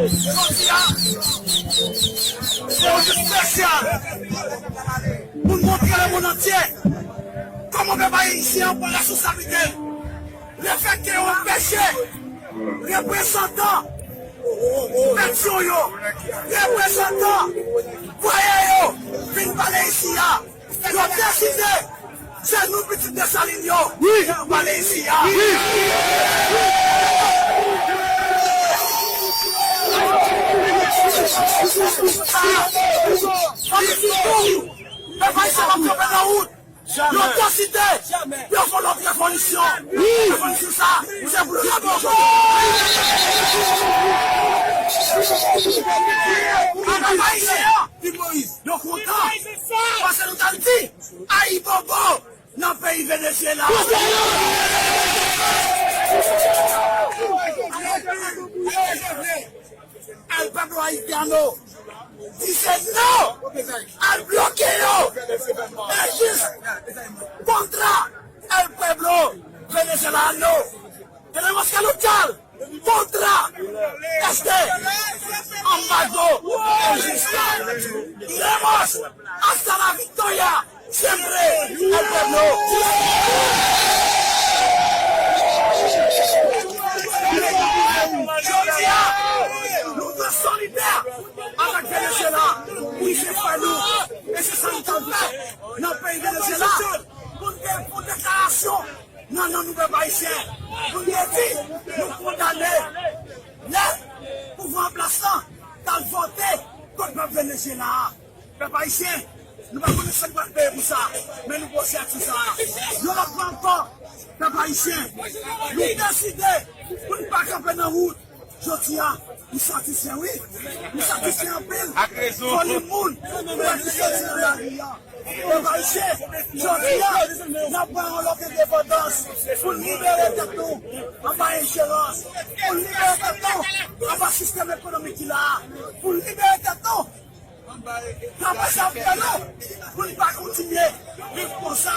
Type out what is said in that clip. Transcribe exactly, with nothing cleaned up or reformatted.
Jodi a, se yon jou espesyal pou n montre lemonn antye kòman pèp ayisyen an pran responsablite l. Lefètke yo anpeche reprezantan petyon yo, reprezantan pwayè yo vin pale isi a, yo deside se nou pitit Desalin yo ki pral pale isi a. Sa, sa ki di tou, pèp ayisyen p ap kanpe nan wout. Yo deside, yo fè lòt revolisyon. Revolisyon sa, se pou yo kanpe jodi. Pèp ayisyen an, yo kontan, paske nou t al di, Ayibobo nan peyi Venezyela. El Pueblo Haitiano di se non al bloke yo. E jis kontra El Pueblo Venezolano. Tenemos que luchar contra este ambargo injusto. Iremos hasta la victoria siempre, El Pueblo. Jodi a, nou dwe solidè avèk Venezyela. Wi, se frè nou. E se sa nou t al fè nan peyi Venezyela. Pou n te fè deklarasyon nan non nou pèp ayisyen, pou n te di nou kondane lè pouvwa an plas lan t al vote kont pèp Venezyela a. Pèp ayisyen, nou pa konnen sa n pral peye pou sa, men nou pran sèti sa a. Yon lòt fwa ankò, pèp ayisyen, nou deside pou n pa kanpe nan wout. Jodi a, nou satisfè, wi. Nou satisfè anpil. Ak rezon. Foli moun, nou wè ki soti nan lari a. Pèp ayisyen, jodi a, n ap pran yon lòt endepandans pou n libere tèt nou anba enjerans, pou n libere tèt nou anba sistèm ekonomik ki la a, pou n libere tèt nou. Travay sa ap fè nou pou n pa kontinye viv konsa.